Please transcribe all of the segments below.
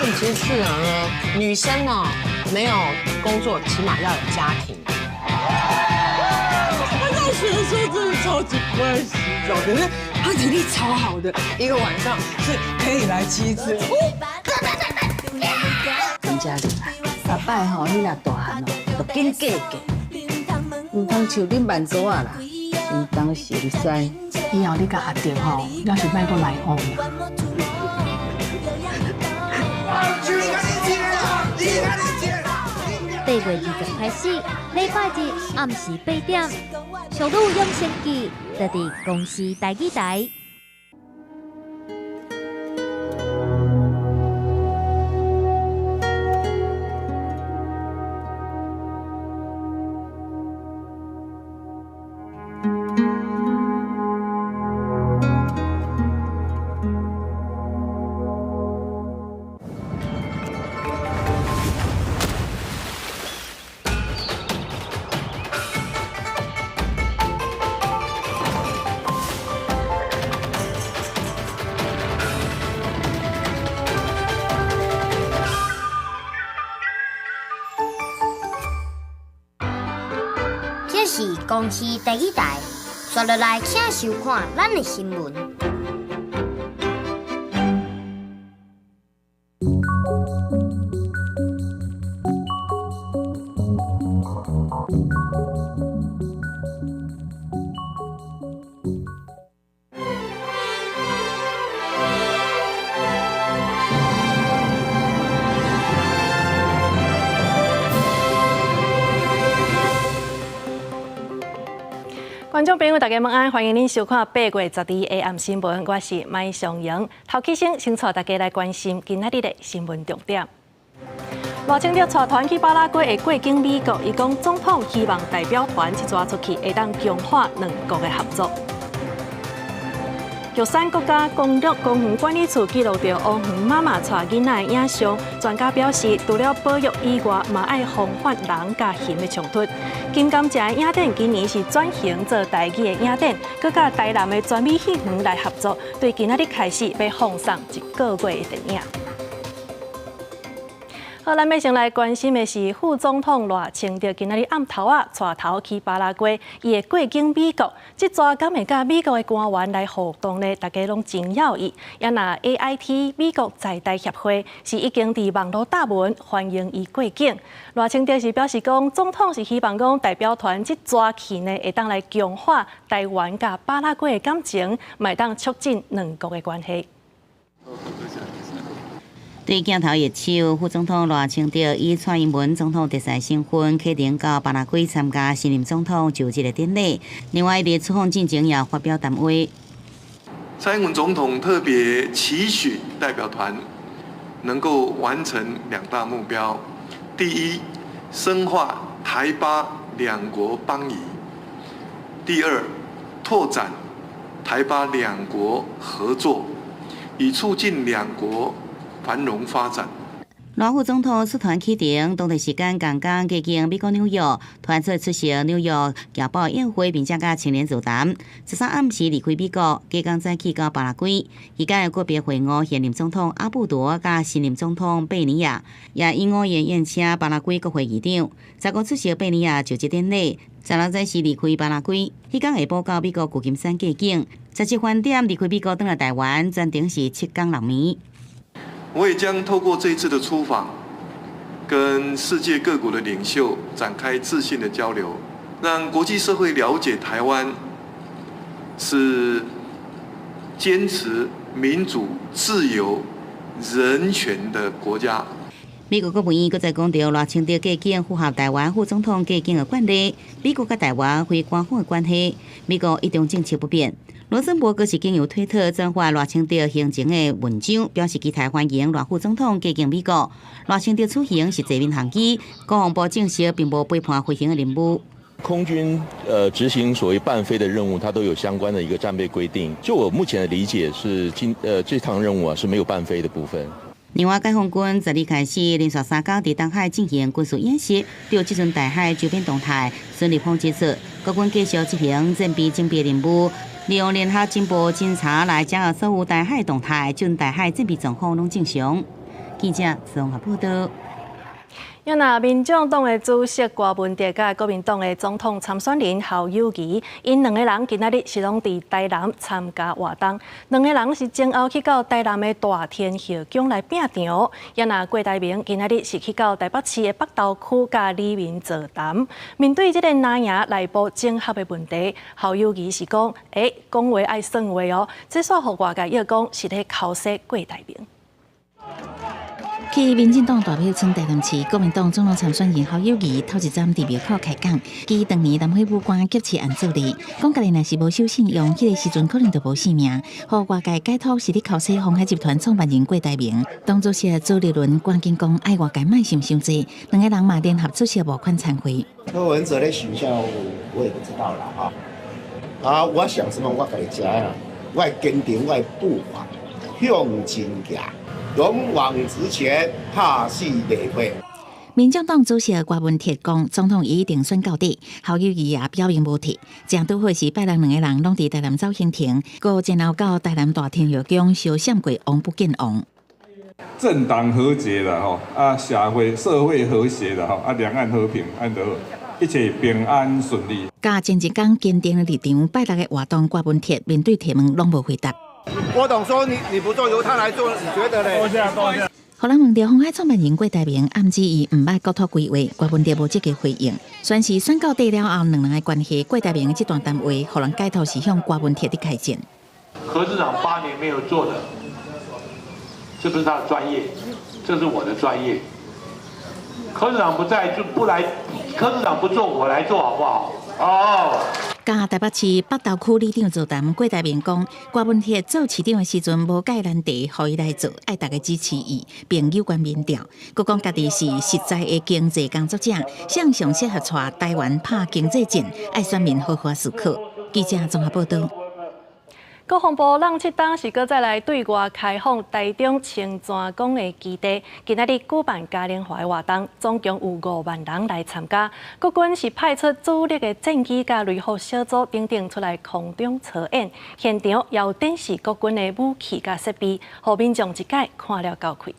們其實自然呢，女生呢沒有工作，起碼要有家庭。他大學的時候真的超級不愛洗澡，可是他體力超好的，一個晚上是可以來7次。陳嘉玲啊，逐擺吼，你若大漢哦，就緊嫁嫁，毋通像恁萬祖仔啦，先東先西。以後你佮阿弟吼，要是莫閣來往啦。8月20開始，禮拜日暗時8點，《俗女養成記》就佇公視台語台。這是公視第一台，刷落來請收看咱的新聞。觀眾朋友，大家晚安，歡迎您收看8月12 AM 新聞，我是麥尚瑩。頭起先，先帶大家來關心今仔日的新聞重點。賴清德帶團去巴拉圭會過境美國，伊講總統希望代表團這逝出去會當強化兩國的合作。玉山國家公立公園管理處記錄著烏鴴媽媽帶囡仔的影像，專家表示，除了保育以外，嘛愛防範人佮熊的衝突。金剛石影展今年是轉型做台語的影展，閣佮台南的全美戲園來合作，對今仔日開始欲放送一個月的電影。好，咱欲先來關心的是副總統賴清德今仔日暗頭仔帶頭去巴拉圭，伊會過境美國，這逝敢會佮美國的官員來互動呢？大家攏真猶豫。也若 AIT 美國在台協會是已經佇網路貼文歡迎伊過境。賴清德是表示講，總統是希望講代表團這逝去呢，會當來強化台灣佮巴拉圭的感情，嘛會當促進兩國的關係。對鏡頭一手，副總統賴清德以蔡英文總統特使身份，啟程到巴拉圭參加新任總統就職的典禮。另外，佇出訪進前也發表談話。蔡英文總統特別期許代表團能夠完成兩大目標：第一，深化台巴兩國邦誼；第二，拓展台巴兩國合作，以促進兩國繁榮發展。賴副總統率團啟程，當地時間剛剛過境美國紐約，團隊出席紐約僑胞宴會，並且佮青年座談。13暗時離開美國，隔工再去到巴拉圭，期間個別會晤現任總統阿布多佮新任總統貝尼亞，也以午宴宴請巴拉圭國會議長。15出席貝尼亞就職典禮，16早時離開巴拉圭，彼工下晡到美國舊金山過境，17飯點離開美國轉來台灣，全程是7工6暝。我也將透過這一次的出訪，跟世界各國的領袖展開自信的交流，讓國際社會了解台灣是堅持民主、自由、人權的國家。美國國務院閣再講著賴清德過境符合台灣副總統過境的慣例，美國佮台灣非官方的關係，美國一中政策不變。羅森伯格是經由推特轉發賴清德行前的文章，表示期待歡迎賴副總統過境美國。賴清德此行是坐民航機，國防部證實並無背叛飛行的任務。空軍執行所謂伴飛的任務，它都有相關的一個戰備規定。就我目前的理解是，這趟任務啊是沒有伴飛的部分。另外，解放軍12開始連續3天佇東海進行軍事演習，對這陣台海周邊動態，孫立峰指出，國軍繼續執行戰備整備任務，利用聯合情報偵查來掌握所有台海動態，準台海戰備狀況攏正常。記者綜合報道。若民眾黨的主席郭文哲佮國民黨的總統參選人侯友宜，𪜶兩个人今仔日是攏佇台南參加活動。兩个人是前後去到台南的大天后宮來拚場。若郭台銘今仔日是去到台北市的北投區佮里民座談。面對這个藍營內部整合的問題，侯友宜是講：欸，講話愛算話哦。這煞予外界臆講是咧剾洗郭台銘。去民進黨大票村台南市，國民黨總統參選人侯友宜頭一站佇廟口開講，伊當年南迴武官劫持案做例，講家己若是無守信用，彼个時陣可能就無性命。予外界解讀是咧剾洗鴻海集團創辦人郭台銘。黨主席朱立倫趕緊講愛外界莫想傷濟，兩个人嘛聯合出席募款餐會。柯文哲的形象我也不知道啦，哈。啊，我想什麼我家己知啦，我堅定我的步伐向前行。勇往直前，拍死袂悔。民眾黨主席郭文鐵講，總統已經選到底，侯友宜也表明無退。正拄好是拜六兩个人攏佇台南走行程，閣前後到台南大天后宮相閃過王不見王。政黨和解啦，吼啊，社會和諧啦，吼啊，兩岸和平，按得一切平安順利。佮前一工堅定的立場，拜六的活動，郭文鐵面對提問攏無回答。郭董說你你不做，由他來做，你覺得呢？多謝多謝。予人問著鴻海創辦人郭台銘暗指伊毋捌國土規劃，郭文鐵無積極回應。宣示選到底了後，兩人的關係，郭台銘的這段談話，予人解讀是向郭文鐵的開戰。柯市長8年沒有做的，這不是他的專業，這是我的專業。柯市長不在就不來，柯市長不做，我來做好不好？哦。佮台北市北投區里長座談，郭台銘講，郭文鐵做市長的時陣無蓋難題，予伊來做，愛大家支持伊，並有關民調。閣講家己是實在的經濟工作者，啥上適合帶台灣拍經濟戰，愛選民好好思考。記者綜合報道。國防部櫳七冬是閣再來對外開放台中清泉崗的基地，今仔日舉辦嘉年華的活動，總共有5萬人來參加。國軍是派出主力的戰機佮雷虎小組等等出來空中操演，現場也有展示國軍的武器佮設備，予民眾一概看了夠氣。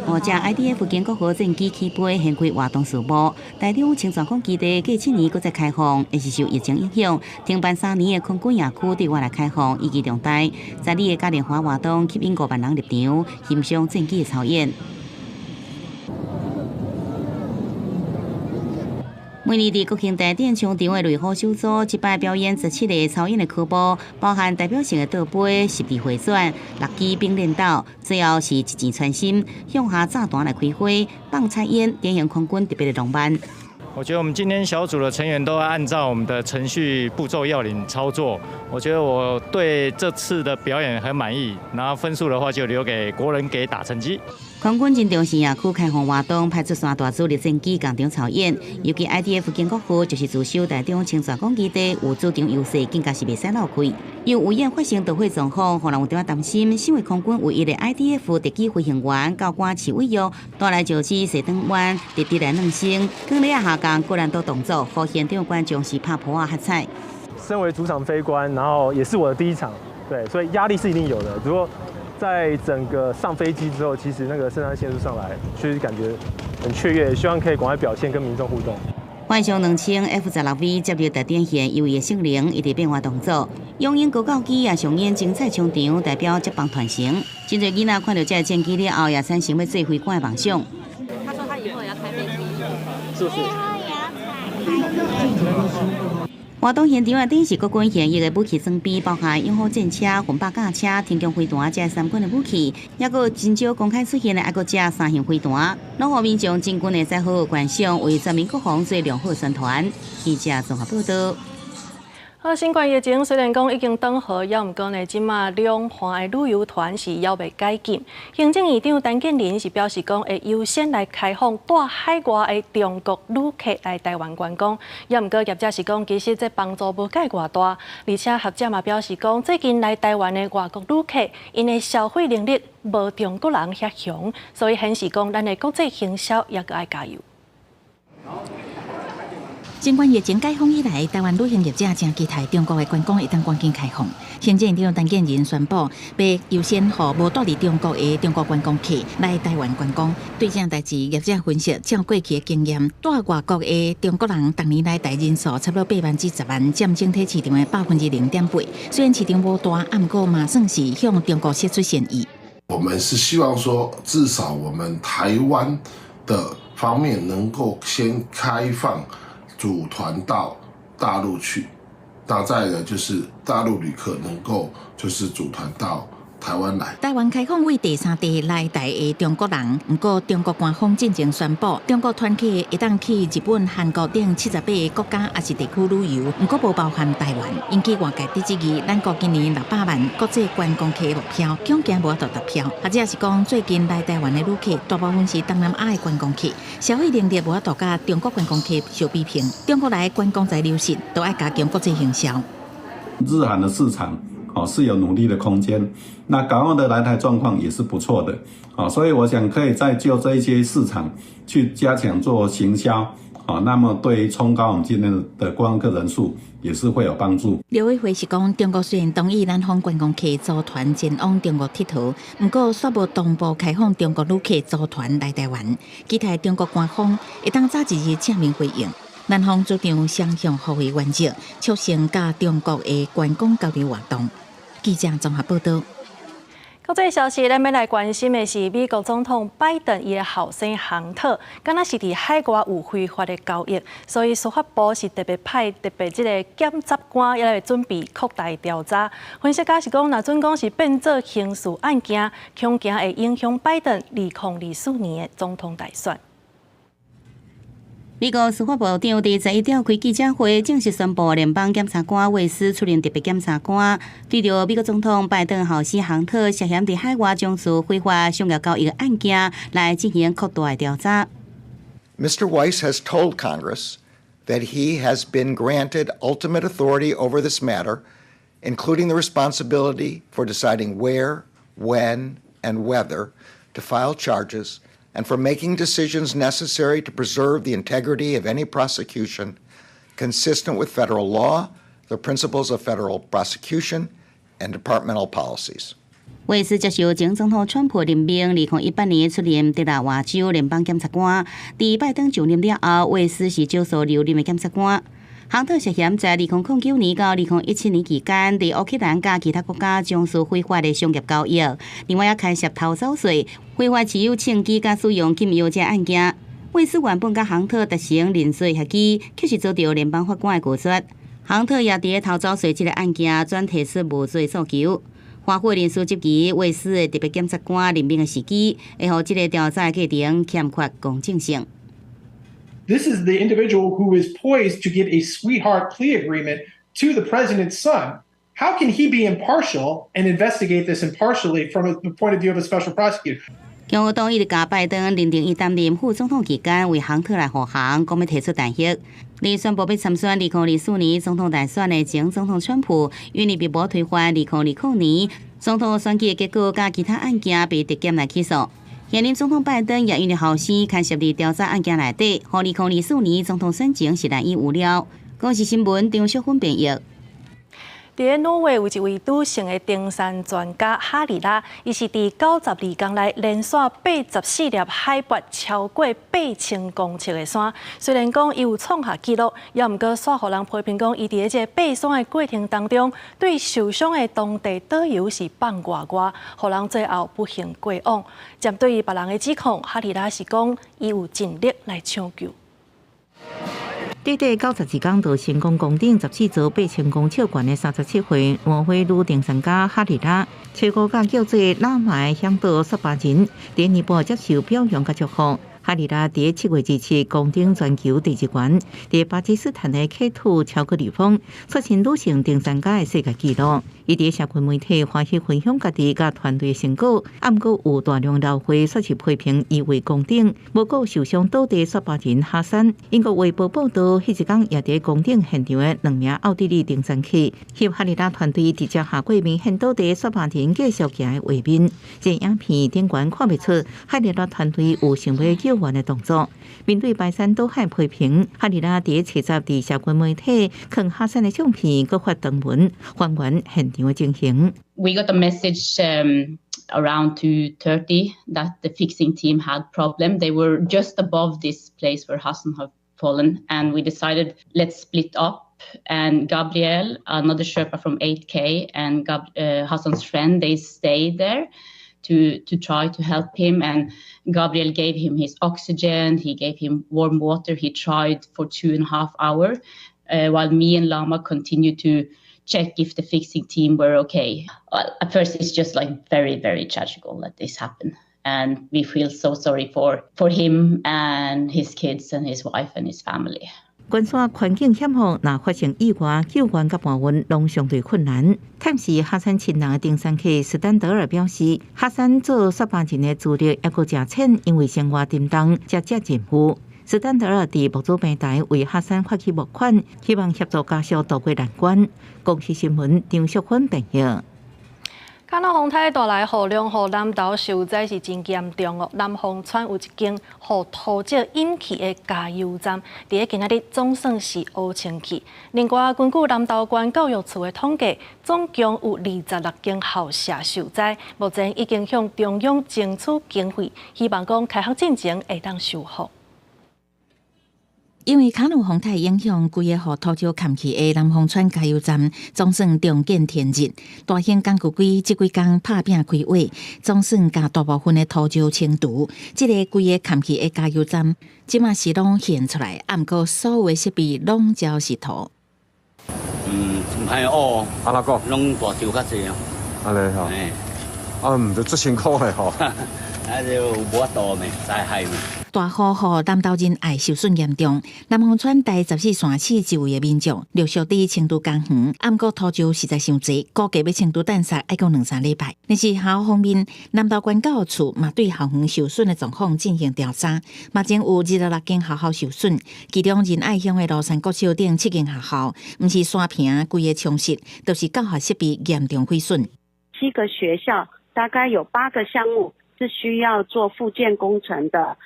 五架 IDF 經國號戰機起飛，掀開活動序幕。台中清泉崗基地過7年閣再開放，也是受疫情影響，停辦3年的空軍營區對外來開放，意義重大。十二个嘉年華活動吸引5萬人入場，欣賞戰機的操演。每年佇國慶大典場場的雷虎小組，這擺表演17个操演的科目，包含代表性的倒飛、十字回轉、六支並練斗，最後是一箭穿心，向下炸彈來開火、放彩煙，典型空軍特別的浪漫。我覺得我們今天小組的成員都按照我們的程序步驟要領操作，我覺得我對這次的表演很滿意。然後分數的話就留給國人給打成績。空軍真重視營區開放活動，派出三大主力戰機共場操演。尤其 IDF 經國號就是駐守台中清泉崗基地，有主場優勢，更加是袂使漏開。又有演發生導火狀況，予人有點仔擔心。身為空軍唯一的 IDF 特機飛行員，教官徐偉約帶來石子西轉彎，直直來兩星，更咧下降高難度動作，予現場觀眾是拍噗仔喝彩。身為主場飛官，然後也是我的第一場，對，所以壓力是一定有的。只不過在整個上飛機之後，其實那個腎上腺素上來，確實感覺很雀躍，希望可以趕快表現跟民眾互動。幻象2000 F-16V 接入特展現優異的性能，一直變換動作。勇鷹高教機也上演精彩衝場，代表接棒傳承。真濟囡仔看著這个戰機了後，也產生欲做飛官的夢想。他說他以後也要開飛機，是不是？活動現場啊，展示國軍現役的武器裝備，包含勇虎戰車、轟炸駕車、天弓飛彈這三款的武器，抑閣真少公開出現的愛國者三型飛彈，攏予民眾真近會使好好觀賞，為全民國防做良好宣傳。記者綜合報道。好，新冠疫情雖然講已經轉好，猶毋過呢，這馬兩岸的旅遊團是猶未解禁。行政院長陳建仁是表示講，會優先來開放蹛海外的中國旅客來台灣觀光。猶毋過業者是講，其實這幫助無蓋偌大。而且學者嘛表示講，最近來台灣的外國旅客，𪜶的消費能力無中國人遐強，所以顯示講，咱的國際行銷猶閣愛加油。新冠疫情解封以來，台灣旅行業者誠期待中國的觀光會當趕緊開放。行政院長陳建仁宣布，欲優先予無蹛佇中國的中國觀光客來台灣觀光。對這項代誌，業者分析，照過去的經驗，蹛外國的中國人逐年來台人數差不多8萬至10萬，佔整體市場的0.8%。雖然市場無大，毋過嘛算是向中國釋出善意。我們是希望說，至少我們台灣的方面能夠先開放組團到大陸去，那再來就是大陸旅客能夠就是組團到台灣來。台灣開放為第三地來台的中國人，毋過中國官方進前宣布，中國團客會當去日本、韓國等78個國家抑是地區旅遊，毋過無包含台灣。引起外界質疑，咱國今年600萬國際觀光客目標，恐驚無法度達標。或者是講最近來台灣的旅客，大部分是東南亞的觀光客，消費能力無法度佮中國觀光客相比拼。中國來觀光財流失，都愛加強國際行銷。日韓的市場哦是有努力的空間，那港澳的來台狀況也是不錯的，啊，所以我想可以再就這一些市場去加強做行銷，啊，那麼對於衝高我們今天的觀光客人數也是會有幫助。陸委會是講，中國雖然同意南方觀光客組團前往中國𨑨迌，毋過煞無同步開放中國旅客組團來台灣，期待中國官方會當早一日正面回應。南方主張雙向互惠原則，促成佮中國的觀光交流活動。記者綜合報道。國際消息，咱欲來關心的是美國總統拜登伊的後生亨特，敢若是佇海外有非法的交易，所以司法部是特別派特別這個檢察官也來準備擴大調查。分析家是講，若準講是變做刑事案件，恐驚會影響拜登2024年的總統大選。美國司法部長佇11召開記者會，正式宣布聯邦檢察官魏斯出任特別檢察官，對著美國總統拜登後生亨特涉嫌佇海外從事非法商業交易案件來進行擴大調查。 Mr. Weiss has told Congress that he has been granted ultimate authority over this matter, including the responsibility for deciding where, when, and whether to file charges, and for making decisions necessary to preserve the integrity of any prosecution consistent with federal law, the principles of federal prosecution, and departmental policies. 魏斯接受前總統川普任命，2018年出任德拉瓦州聯邦檢察官。佇拜登就任了後，魏斯是少數留任的檢察官。亨特涉嫌在2009年到2017年期間，佇烏克蘭佮其他國家從事非法的商業交易，另外也牽涉偷走稅、非法持有槍支佮使用禁藥這案件。魏斯原本佮亨特達成認罪協議，卻是遭到聯邦法官的拒絕。亨特也佇偷走稅這個案件轉提出無罪訴求。華府人士質疑魏斯的特別檢察官任命的時機，會予這個調查過程欠缺公正性。 This is the individual who is poised to give a sweetheart plea agreement to the president's son. How can he be impartial and investigate this impartially from the point of view of a special prosecutor? 共和黨一直共拜登認定伊擔任副總統期間為亨特來護航，講欲提出彈劾。佇宣布欲參選2024年總統大選的前總統川普，因為密謀推翻2020年總統選舉的結果，佮其他案件被特檢來起訴。現任總統拜登也因為後生牽涉佇調查案件內底，予2024年總統選情是難以預料。公視新聞張淑芬編譯。佇咧挪威有一位女性的登山專家哈里拉，伊是佇92工內連續84粒海拔超過8000公尺的山。雖然講伊有創下紀錄，也毋過煞予人批評講，伊佇咧這個爬山的過程當中，對受傷的當地導遊是放外外，予人最後不幸過往。針對於別人的指控，哈里拉是講伊有盡力來搶救。短短92工就成功攻頂14座8000公尺懸的37歲挪威女登山家哈里拉，初五佮叫做拉瑪的嚮導雪巴人，佇尼泊爾接受表揚佮祝福。哈里拉佇7月27攻頂全球第二懸，佇巴基斯坦的 K2 超高峰，刷新女性登山家的世界紀錄。伊佇社群媒體歡喜分享家己佮團隊的成果，毋過有大量流血，煞是批評伊為攻頂，無顧受傷倒地雪巴人哈山。英國衛報報導，彼一工也佇攻頂現場的兩名奧地利登山客，翕哈里拉團隊直接下過明顯倒地雪巴人繼續行的畫面。這影片頂懸看袂出哈里拉團隊有想欲救。救援的動作。面對排山倒海批評，哈里拉佇初十佇社群媒體囥哈山的相片，閣發長文還原現場的情形。 We got a message around 2:30 that the fixing team had problem. They were just above this place where Hassan had fallen, and we decided let's split up. And Gabriel, another Sherpa from 8K, and Hassan's friend, they stayed there to try to help him. And Gabriel gave him his oxygen, he gave him warm water. He tried for 2.5 hours, while me and Lama continued to check if the fixing team were okay. Well, at first, it's just like very, very tragical that this happened. And we feel so sorry for him and his kids and his wife and his family. 高山環境險惡，若發生意外，救援佮搬運攏相對困難。探視哈山親人的登山客斯丹德爾表示，哈山做雪巴人的資歷猶閣誠淺，因為生活沉重，才接任務。斯丹德爾佇募資平台為哈山發起募款，希望協助家屬渡過難關。公視新聞張淑芬編譯。卡諾風颱帶來雨量，予南投受災是真嚴重哦。南風村有一間予土石淹去的加油站，佇咧今仔日總算是烏清去。另外，根據南投縣教育處的統計，總共有26間校舍受災，目前已經向中央爭取經費，希望講開學進前會當修復。因為卡努風颱影響，規个予土石崁去的南風村加油站總算重見天日。大型工具機這幾工拍拚開挖，總算共大部分的土石清除。這个規个崁去的加油站，這馬是攏現出來，啊，毋過所有的設備攏焦是土。嗯，毋歹哦。按怎講？攏大石較濟哦。按呢吼。啊，毋就足辛苦的吼。啊，就無法度咩，災害嘛。大雨予南投仁愛受損嚴重，南風村第14線市一位的民眾陸續佇清除工園，啊，毋過土石實在傷濟，估計欲清除擲礐愛閣兩三禮拜。但是學校方面，南投縣教育處嘛對校園受損的狀況進行調查，目前有26間學校受損，其中仁愛鄉的蘆山國小等七間學校，毋是山坪規个沖失，就是教學設備嚴重毀損。七個學校大概有八個項目是需要做復建工程的，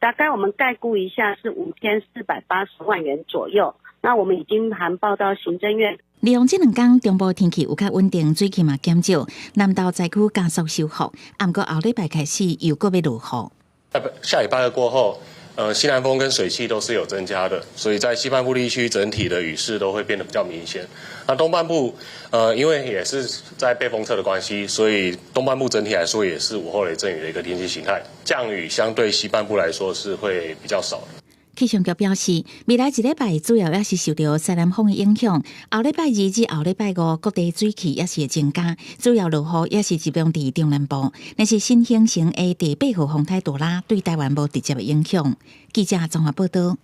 大概我們概估一下是5480萬元左右。那我們已經函報到行政院。利用這兩天中部天氣有較穩定，水汽嘛減少，南投災區加速修復。毋過後禮拜開始又閣欲落雨。下禮拜二過後，西南風跟水汽都是有增加的，所以在西半部地區整體的雨勢都會變得比較明顯。那東半部，因為也是在背風側的關係，所以東半部整體來說也是午後雷陣雨的一個天氣形態，降雨相對西半部來說是會比較少的。氣象局表示，未來一禮拜主要也是受著西南風的影響。後禮拜二至後禮拜五，各地水汽也是會增加，主要落雨也是集中佇中南部。但是新形成的第八號風颱朵拉對台灣無直接的影響。記者綜合報導。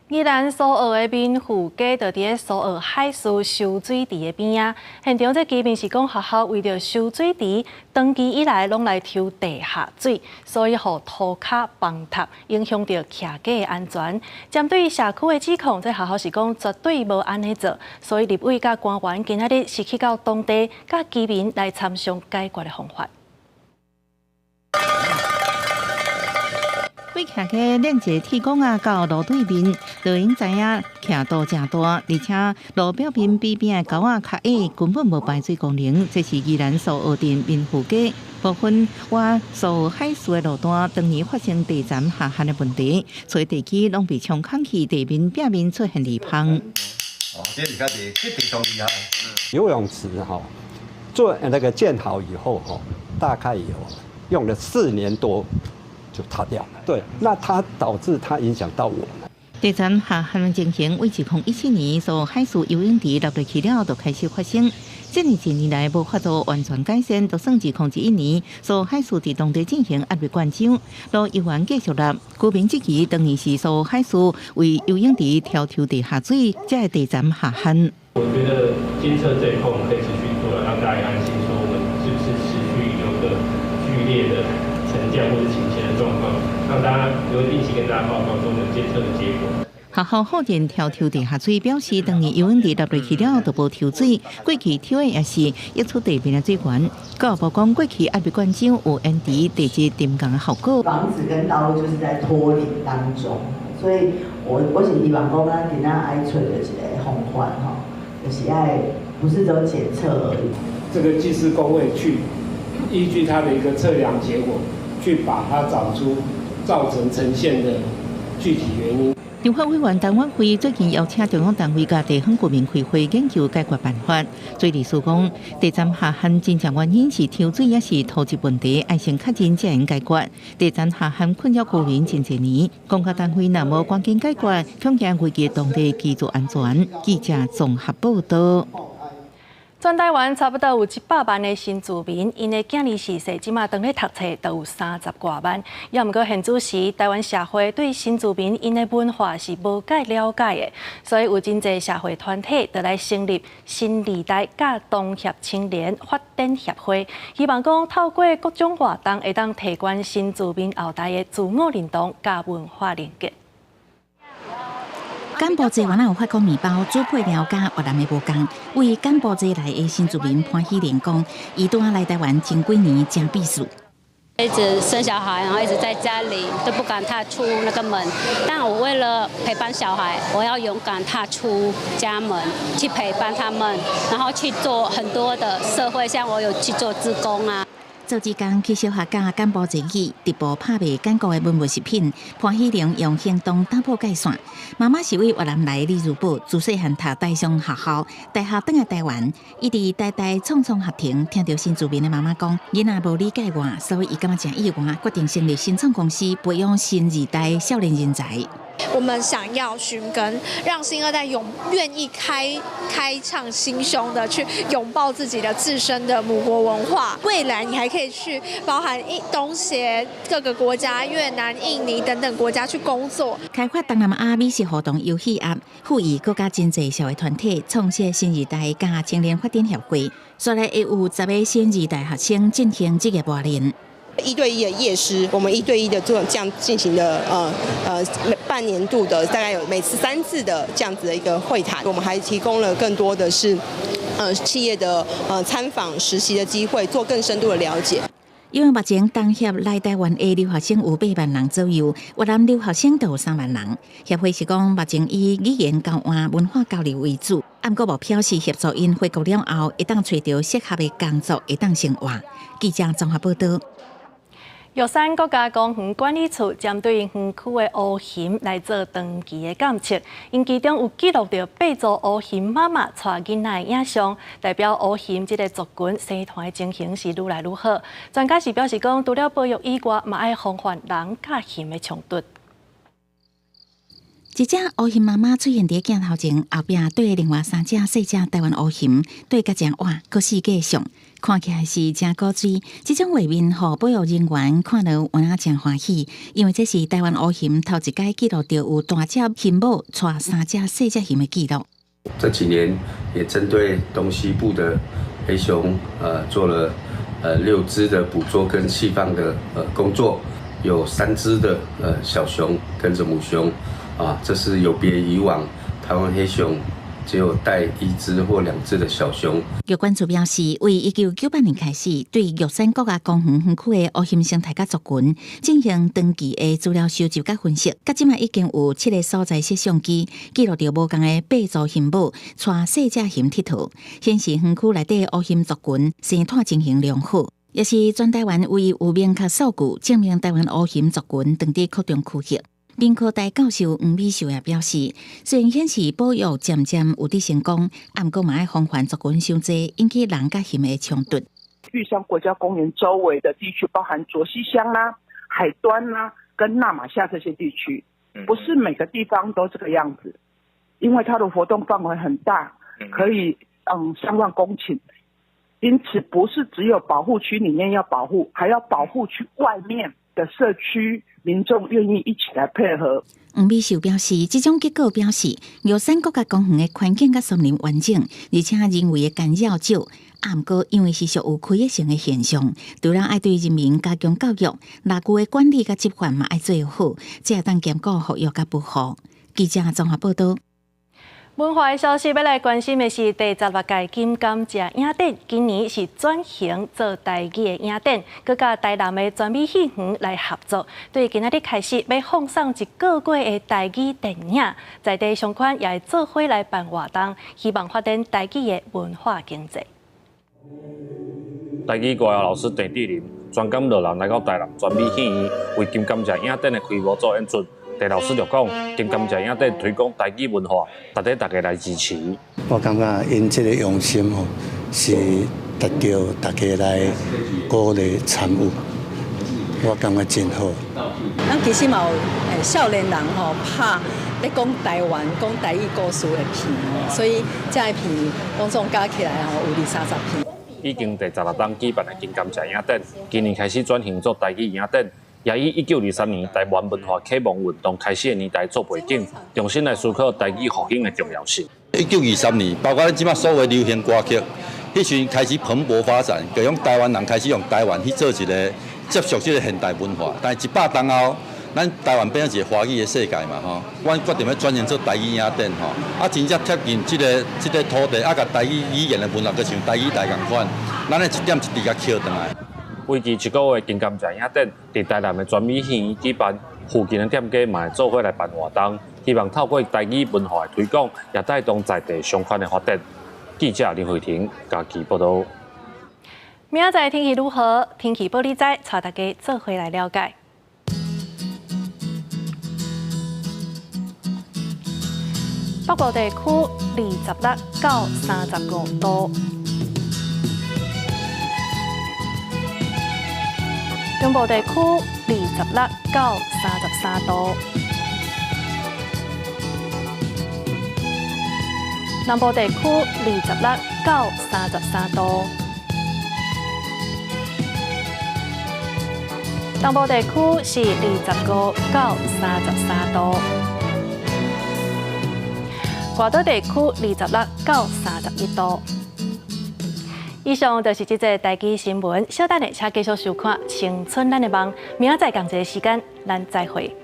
宜蘭蘇澳的民富街就佇咧蘇澳海事收水池的邊仔。現場這居民是講學校為著收水池，長期以來攏來抽地下水，所以予塗跤崩塌，影響著徛家的安全。針對社區的指控，這學校是講絕對無按呢做，所以立委佮官員今仔日是去到當地，佮居民來參詳解決的方法。對徛家連一個鐵管仔到路對面，就會知影徛度誠大，而且路表面比邊的溝仔較矮，根本無排水功能。這是宜蘭蘇澳鎮民富街部分，倚蘇澳海事的路段，當年發生地層下陷的問題，所以地基攏被沖空去，地面表面出現裂縫。哦，這是較濟，這非常厲害。游泳池哈，做那個建好以後哈，大概有用了4年多。就塌掉了。對，那它導致它影響到我們。地層下陷情形，為2017年蘇澳海事游泳池落去了，就開始發生。這爾濟年來無法度完全改善，就算2011年蘇澳海事佇當地進行壓力灌漿，路猶原繼續落。居民質疑，當年是蘇澳海事為游泳池抽抽地下水，才會地層下陷。我覺得監測這一塊，我們可以持續做，讓大家安心，說我們是不是持續有個劇烈的沉降或者傾斜的狀況，讓大家有定期跟大家報告說我們監測的結果。學校忽然跳抽地下水，表示當年游泳池納落去了就無抽水，過去抽的也是溢出地面的水源。教育部講過去還未灌漿有延遲地質沉降的效果。房子跟道路就是在脫離當中，所以我是希望講咱今仔愛揣著一个方法吼，就是愛不是只有檢測而已。這個技師工會去依據它的一個測量結果，去把它找出造成沉陷的具體原因。立法委員陳婉慧最近邀請中央單位佮地方居民開會研究解決辦法。水利署講，地層下陷真正原因是抽水抑是土質問題，愛先確認才會解決。地層下陷困擾居民真濟年，公家單位若無趕緊解決，恐驚危及當地居住安全。記者綜合報道。全台灣差不多有100萬的新住民，𪜶的囝兒序細，這馬當咧讀冊，都有30外萬。也毋過現此時，台灣社會對新住民𪜶的文化是無蓋了解的，所以有真濟社會團體就來成立新二代佮東協青年發展協會，希望講透過各種活動，會當提懸新住民後代的自我認同佮文化連結。柬埔寨原來有法國麵包，主配料佮越南的無仝。為柬埔寨來的新住民潘喜蓮講，伊拄仔來台灣前幾年誠鄙視。一直生小孩，然後一直在家裡都不敢踏出那個門。但我為了陪伴小孩，我要勇敢踏出家門去陪伴他們，然後去做很多的社會，像我有去做志工啊。做志工去小學教柬埔寨語，直播拍賣柬國的文物食品。潘喜玲用行動打破界線。媽媽是為越南來的李如寶，自細漢讀台商學校，大學轉來台灣。伊佇台大創創學庭聽著新住民的媽媽講，囡仔無理解我，所以伊感覺誠意外，決定成立新創公司，培養新二代少年人才。我們想要尋根，讓新二代勇願意開敞心胸的去擁抱自己的自身的母國文化。未來你還可以去包含印東協各個國家、越南、印尼等等國家去工作。開發東南亞美食活動遊戲 App，呼籲國家真濟社會團體創設新二代佮青年發展協會，所以會有10個新二代學生進行職業磨練。一對一的業師，我們一對一的做這樣進行的半年度的大概有每次3次的這樣子的一個會談，我們還提供了更多的是企業的參訪實習的機會，做更深度的了解。因為目前東協來台灣的留學生有8萬人左右，越南留學生就有3萬人。協會是講，目前以語言交換、文化交流為主，毋過目標是協助𪜶回國了後，會當揣著適合的工作，會當生活。記者綜合報道。玉山國家公園管理處針對園區的烏熊來做長期的監測，𪜶其中有記錄著八組烏熊媽媽帶囡仔的影像，代表烏熊這个族群生團的情形是愈來愈好。專家是表示講，除了保育以外，嘛愛防範人佮熊的衝突。一隻烏熊媽媽出現佇鏡頭前，後壁綴另外三隻細隻台灣烏熊，綴甲誠倚，閣四界相，看起來是誠古錐。這種畫面，予保育人員看著有影誠歡喜，因為這是台灣烏熊頭一擺記錄著有大隻熊母帶三隻細隻熊的記錄。這幾年也針對東西部的黑熊，做了6隻的捕捉跟繫放的工作，有3隻的小熊跟着母熊。啊，這是有別以往台灣黑熊只有帶一隻或兩隻的小熊。玉管處表示，為1998年開始，對玉山國家公園園區的烏熊生態佮族群進行長期的資料收集佮分析。到這馬已經有七個所在攝像機記錄著無仝的八組熊母帶細隻熊𨑨迌，顯示園區內底烏熊族群生態情形良好，也是全台灣唯一有明確數據證明台灣烏熊族群正佇擴張區域。屏科大教授黃美秀也表示，雖然顯示保育漸漸有佇成功，毋過嘛愛防範族群傷濟，引起人佮熊的衝突。玉山國家公園周圍的地區，包含卓溪鄉啦、海端啦、跟那瑪夏這些地區，不是每個地方都這個樣子，因為它的活動範圍很大，可以上萬公頃，因此不是只有保護區裡面要保護，還要保護區外面的社區民眾願意一起來配合。黃美秀表示，這種結果表示，玉山國家公園的環境佮森林完整，而且人為的干擾少。啊，毋過因為是屬有開發性的現象，除了愛對人民加強教育，垃圾的管理佮執法嘛愛做好，才會當兼顧復育佮保護。記者綜合報道。文化的消息欲來關心的是第十六屆金甘蔗影展，今年是轉型做台語的影展，閣佮台南的全美戲園來合作。對今仔日開始，欲放送一個月的台語電影，在地商圈也會做伙來辦活動，希望發展台語的文化經濟。台語歌謠老師鄭智仁專工落人來到台南全美戲院，為金甘蔗影展的開幕做演出。鄭老師就講，金甘蔗影展推廣台語文化，值得大家來支持。我感覺𪜶這個用心吼，是值得大家來鼓勵參與，我感覺真好。咱其實嘛有少年人吼拍咧講台灣、講台語故事的片，所以這个片攏總加起來吼有二三十片。已經第十六冬舉辦的金甘蔗影展，今年開始轉型做台語影展。也以1923年台灣文化啟蒙運動開始的年代做背景，重新來思考台語復興的重要性。1923年，包括咱這擺所有流行歌曲，彼時陣開始蓬勃發展，就用台灣人開始用台灣去做一個接觸這個現代文化。但是100冬後，咱台灣變成一個華語的世界嘛，吼，阮決定欲轉型做台語影展，吼，啊，真正貼近這個土地，啊，共台語語言的文化，就像台語台仝款，咱會一點一滴共抾轉來。為期一個月的金甘蔗影展，佇台南的全美戲院舉辦，附近的店家嘛會做伙來辦活動，希望透過台語文化的推廣，也帶動在地商圈的發展。記者林慧婷家己報道。明仔載天氣如何？天氣報你知，帶大家做伙來了解。北部地區26到35度。中部地區26到33度，南部地區26到33度，東部地區是25到33度，外島地區26到31度。以上就是這節台語新聞，稍等下，請繼續收看《青春咱的夢》，明仔載仝一个時間，咱再會。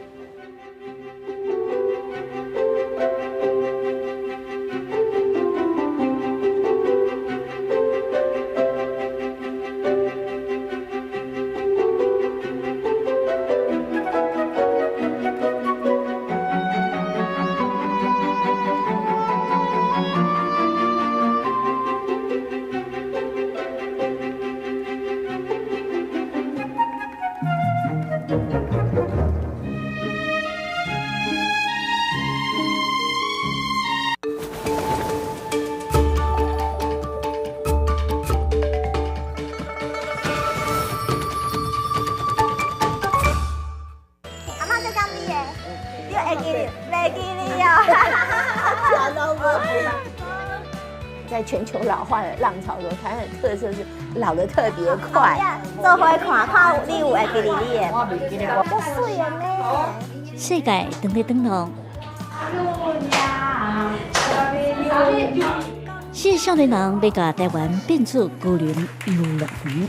在全球老化的浪潮中，台灣的特色是老得特別快。做伙看，看你有會記得你的，足媠的呢。世界正咧轉動，四个少年人欲共台灣變做高齡遊樂園。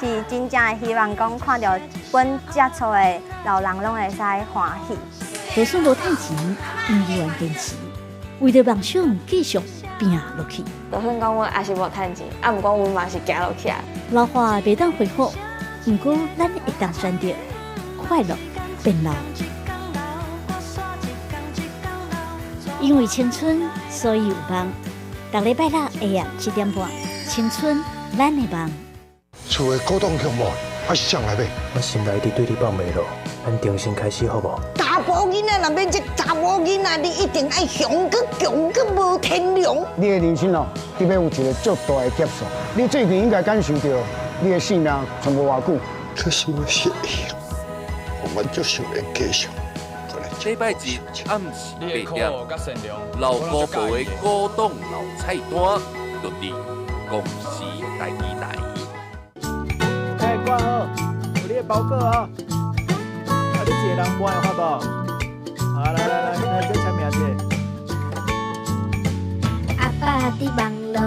是真正的希望講，看著阮遮厝的老人攏會使歡喜。就算無趁錢，依然堅持，為著夢想繼續拚落去。就算講阮也是無趁錢，啊，毋過阮嘛是行落去啊。老化袂當恢復，毋過咱會當選擇快樂變老。因為青春，所以有夢。逐禮拜六下晡7點半，青春咱的夢。厝的古董項目，我是誰來買？我心內一直對你放袂落，咱重新開始好無？查埔囡仔若欲這查某囡仔，你一定愛雄閣強閣無天良。你的人生哦，得欲有一個足大的結束。你最近應該感受著，你的性命存無偌久。可是我是我就想欲繼續。禮拜日暗時8點，老古婆的古董老菜單，就佇公視台語台。欸，掛好，有你的包裹哦。啊，你一个人搬會法無？啊，來來來，來這簽名者。阿爸佇網